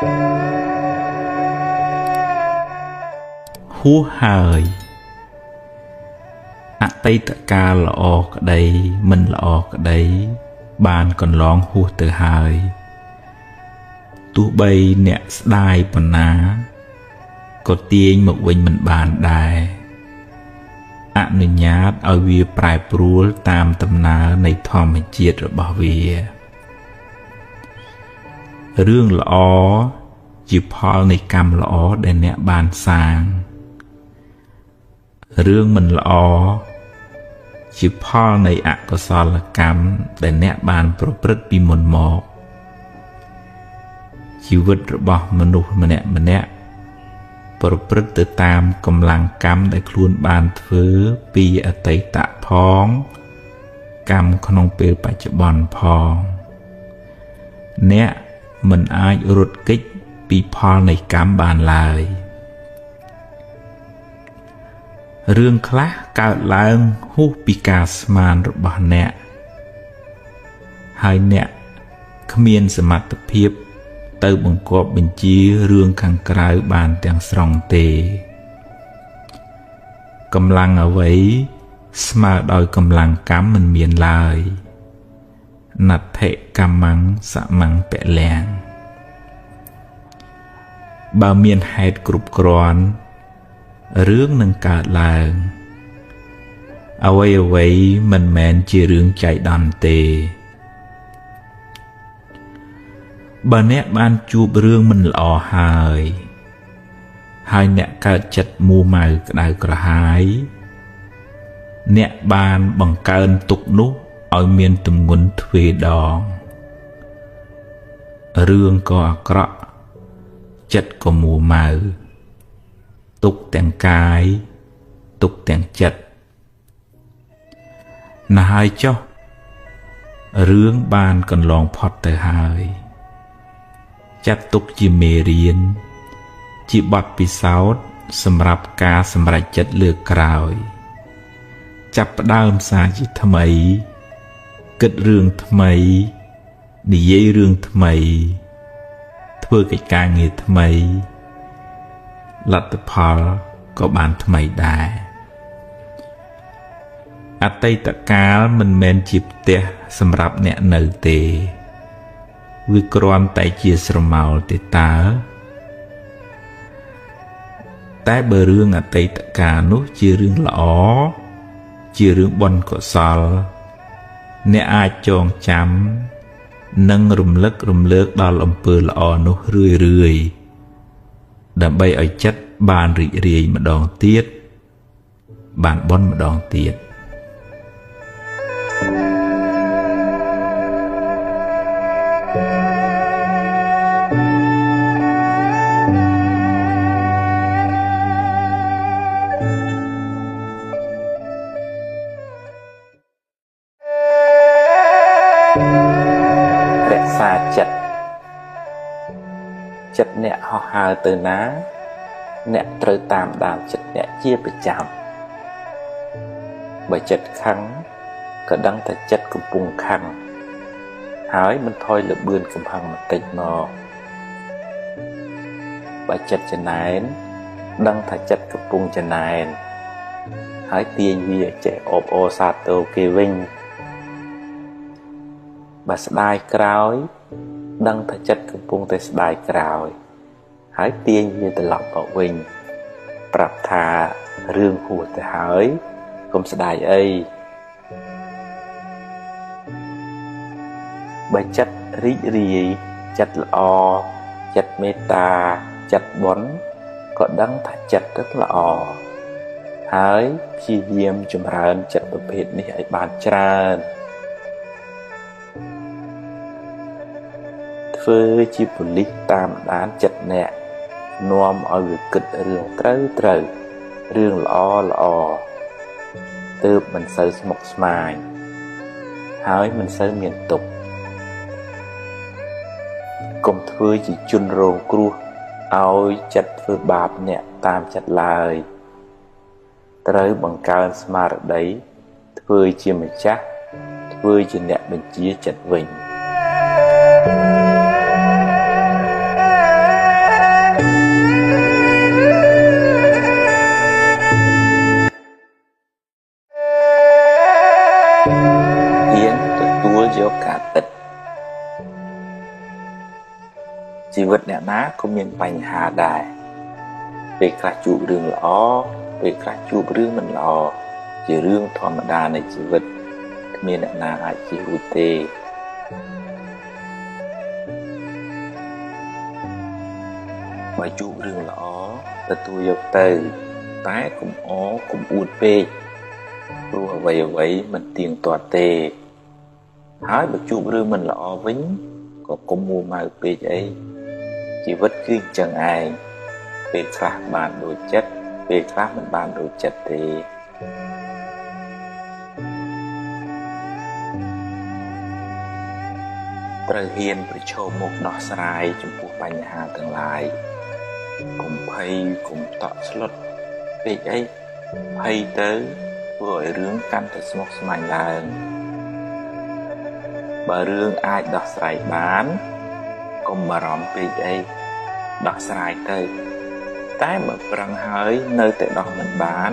ហួសហើយអតីតកាលល្អក្តីមិនល្អក្តីបានកន្លងហួសទៅហើយទោះបីអ្នកស្ដាយប៉ុណ្ណាក៏ទាញមកវិញមិនបានដែរអនុញ្ញាតឲ្យវាប្រែប្រួលតាមដំណើរនៃធម្មជាតិរបស់វារឿងល្អជាផលនៃកម្មល្អដែលអ្នកបានសាងរឿងមិនល្អជាផលនៃអកុសលកម្មដែលអ្នកបានប្រព្រឹត្តពីមុនមកជីវិតរបស់មនុស្សម្នាក់ម្នាក់ប្រព្រឹត្តទៅតាមកម្លាំងកម្មដែលខ្លួនបានធ្វើពីអតីតផងកម្មក្នុងពេលបច្ចុប្បន្នផងអ្នកមិនអាចរត់គេចពីផលនៃកម្មបានឡើយរឿងខ្លះកើតឡើងហួសពីការស្មានរបស់អ្នកហើយអ្នកគ្មានសមត្ថភាពទៅបង្គាប់បញ្ជារឿងខាងក្រៅបានទាំងស្រុងទេកម្លាំងអ្វីស្មើដោយកម្លាំងកម្មមិនមានឡើយណដ្ឋិកម្មੰសមੰពលំបើមានហេតុគ្រប់គ្រាន់រឿងនឹងកើតឡើងអ្វីអ្វីមិនមែនជារឿងចៃដន្យទេបើអ្នកបានជួបរឿងមិនល្អហើយហើយអ្នកកើតចិត្តមួម៉ៅក្តៅក្រហាយអ្នកបានបង្កើនទុក្ខនោះឲ្យមានទម្ងន់ទ្វេដងរឿងក៏អាក្រក់ចិត្តក៏មួម៉ៅទុក្ខទាំងកាយទុក្ខទាំងចិត្តណាស់ហើយចុះរឿងបានកន្លងផុតទៅហើយចាត់ទុកជាមេរៀនជាបទពិសោធន៍សម្រាប់ការសម្រេចចិត្តលើកក្រោយចាប់ផ្ដើមសារជាថ្មីគិតរឿងថ្មីនិយាយរឿងថ្មីធ្វើកិច្ចការងារថ្មីលទ្ធផលក៏បានថ្មីដែរអតីតកាលមិនមែនជាផ្ទះសម្រាប់អ្នកនៅទេវាគ្រាន់តែជាស្រមោលទេតើតែបើរឿងអតីតកាលនោះជារឿងល្អជារឿងបុណ្យកុសលអ្នកអាចចងចាំនិងរំលឹករំលើកដល់អំពើល្អនោះរឿយរឿយដើម្បីឲ្យចិត្តបានរីករាយម្ដងទៀតបានបុណ្យម្ដងទៀតរក្សាចិត្តចិត្តអ្នកហោះហើរទៅណាអ្នកត្រូវតាមដានចិត្តអ្នកជាប្រចាំបើចិត្តខឹងក៏ដឹងថាចិត្តកំពុងខឹងហើយមិនថយល្បឿនកំហឹងបន្តិចមកបើចិត្តចំណែនដឹងថាចិត្តកំពុងចំណែនហើយទាញវាចេះអបអរសាទរគេវិញបើស្ដាយក្រោយដឹងថាចិត្តកំពុងតែស្ដាយក្រោយហើយទាញវាត្រឡប់មកវិញប្រាប់ថារឿងហួសទៅហើយកុំស្ដាយអីបើចិត្តរីករាយចិត្តល្អចិត្តមេត្តាចិត្តបុណ្យក៏ដឹងថាចិត្តទៅល្អហើយព្យាយាមចម្រើនចិត្តប្រភេទនេះឲ្យបានច្រើនធ្វើជាប៉ូលីសតាមដានចិត្តអ្នកនាំឲ្យវាគិតរឿងត្រូវត្រូវរឿងល្អល្អទើបមិនសូវស្មុគស្មាញហើយមិនសូវមានទុក្ខកុំធ្វើជាជនរងគ្រោះឲ្យចិត្តធ្វើបាបអ្នកតាមចិត្តឡើយត្រូវបង្កើនស្មារតីធ្វើជាម្ចាស់ធ្វើជាអ្នកបញ្ជាចិត្តវិញ។ ជីវិតអ្នកណាក៏មានបញ្ហាដែរពេលខ្លះជួបរឿងល្អពេលខ្លះជួបរឿងមិនល្អជារឿងធម្មតានៃជីវិតគ្មានអ្នកណាអាចជៀសរួចទេបើជួបរឿងល្អទទួលយកទៅតែកុំអកុំអួតពេកព្រោះអ្វីៗមិនទៀងទាត់ទេហើយបើជួបរឿងមិនល្អវិញក៏កុំមួម៉ៅពេកអីជីវិតគឺអញ្ចឹងឯងពេលខ្លះបានដូចចិត្តពេលខ្លះមិនបានដូចចិត្តទេត្រូវហ៊ានប្រឈមមុខដោះស្រាយចំពោះបញ្ហាទាំងឡាយកុំភ័យកុំតក់ស្លុតពេកអីភ័យទៅធ្វើឲ្យរឿងកាន់តែស្មុគស្មាញឡើងបើរឿងអាចដោះស្រាយបានកុំបារម្ភពេកអីដោះស្រាយទៅតែបើប្រឹងហើយនៅតែដោះមិនបាន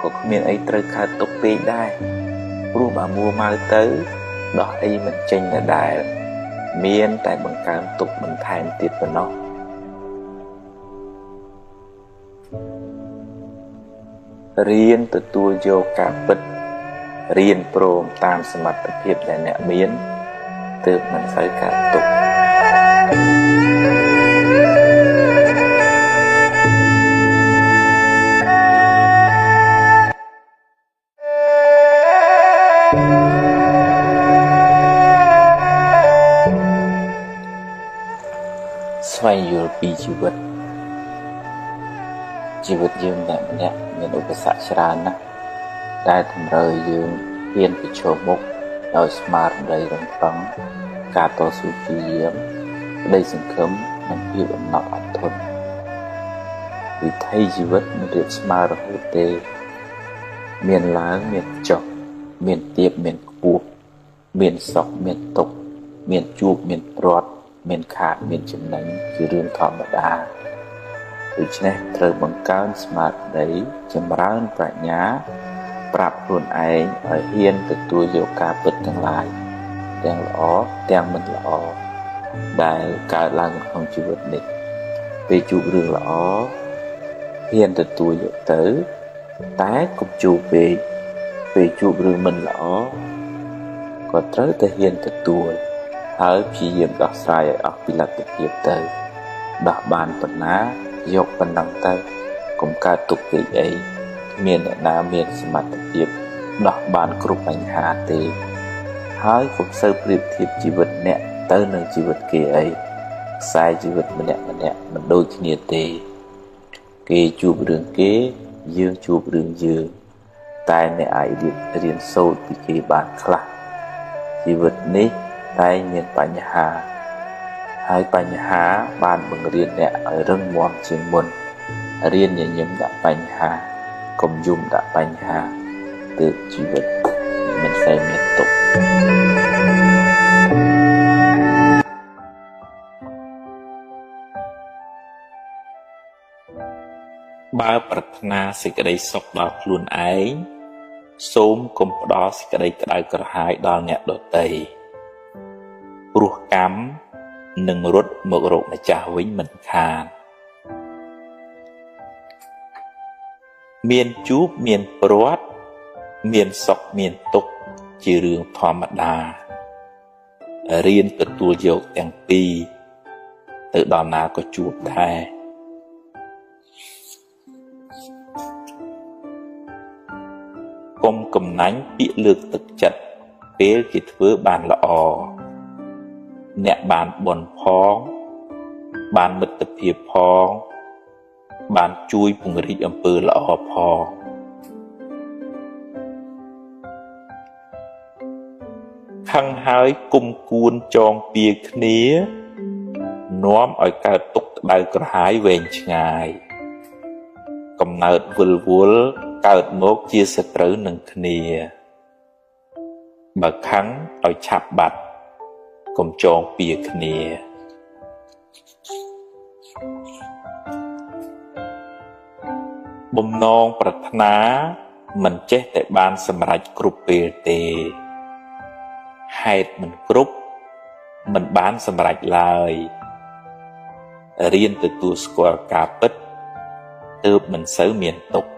ក៏គ្មានអីត្រូវកើតទុកពេកដែរព្រោះបើមួម៉ៅទៅដោះអីមិនចេញដដែលមានតែបង្កើនទុកបន្ថែមទៀតប៉ុណ្ណោះរៀនទទួលយកការពិតរៀនព្រមតាមសមត្ថភាពដែលអ្នកមានទើបមិនសូវកើតទុក្ខស្វែងយល់ពីជីវិតជីវិតយើងម្នាក់ៗមានឧបសគ្គច្រើនណាស់ដែលតម្រូវយើងហ៊ានប្រឈមមុខដោយស្មារតីរឹងប៉ឹងការតស៊ូព្យាយាមក្តីសង្ឃឹមនិងភាពអំណត់អត់ធន់វិថីជីវិតមិនរាបស្មើរហូតទេមានឡើងមានចុះមានទាបមានខ្ពស់មានសុខមានទុក្ខមានជួបមានព្រាត់មានខាតមានចំណេញជារឿងធម្មតាដូច្នេះត្រូវបង្កើនស្មារតីចម្រើនប្រាជ្ញាប្រាប់ខ្លួនឯងឲ្យហ៊ានទទួលយកការពិតទាំងឡាយទាំងល្អទាំងមិនល្អដែលកើតឡើងក្នុងជីវិតនេះពេលជួបរឿងល្អហ៊ានទទួលយកទៅតែកុំជួបពេកពេលជួបរឿងមិនល្អក៏ត្រូវតែហ៊ានទទួលហើយព្យាយាមដោះស្រាយឲ្យអស់ពីលទ្ធភាពទៅដោះបានប៉ុណ្ណាយកប៉ុណ្ណឹងទៅកុំកើតទុកពេកអីគ្មានអ្នកណាមានសមត្ថភាពដោះបានគ្រប់បញ្ហាទេហើយកុំសូវប្រៀបធៀបជីវិតអ្នកទៅនឹងជីវិតគេអីខ្សែជីវិតម្នាក់ៗមិនដូចគ្នាទេគេជួបរឿងគេយើងជួបរឿងយើងតែអ្នកអាចរៀនសូត្រពីគេបានខ្លះជីវិតនេះតែងមានបញ្ហាហើយបញ្ហាបានបង្រៀនអ្នកឲ្យរឹងមាំជាងមុនរៀនញញឹមដាក់បញ្ហាកុំយំដាក់បញ្ហាទើបជីវិតមិនសូវមានទុក្ខបើប្រាថ្នាសេចក្តីសុខដល់ខ្លួនឯងសូមកុំផ្ដល់សេចក្តីក្តៅក្រហាយដល់អ្នកដទៃព្រោះកម្មនឹងរត់មករកម្ចាស់វិញមិនខានមានជួបមានព្រាត់មានសុខមានទុក្ខជារឿងធម្មតារៀនទទួលយកទាំងពីរទៅដល់ណាក៏ជួបដែរកុំកំណាញ់ពាក្យលើកទឹកចិត្តពេលគេធ្វើបានល្អអ្នកបានបុណ្យផងបានមិត្តភាពផងបានជួយពង្រីកអំពើល្អផងខឹងហើយគុំគួនចងពៀគ្នានាំឲ្យកើតទុក្ខក្តៅក្រហាយវែងឆ្ងាយកំណើតវិលវល់កើតមកជាសត្រូវនឹងគ្នាបើខឹងឲ្យឆាប់បាត់កុំចងពៀគ្នាបំណងប្រាថ្នាមិនចេះតែបានសម្រេចគ្រប់ពេលទេហេតុមិនគ្រប់មិនបានសម្រេចឡើយ រៀនទទួលស្គាល់ការពិតទើបមិនសូវមានទុក្ខ។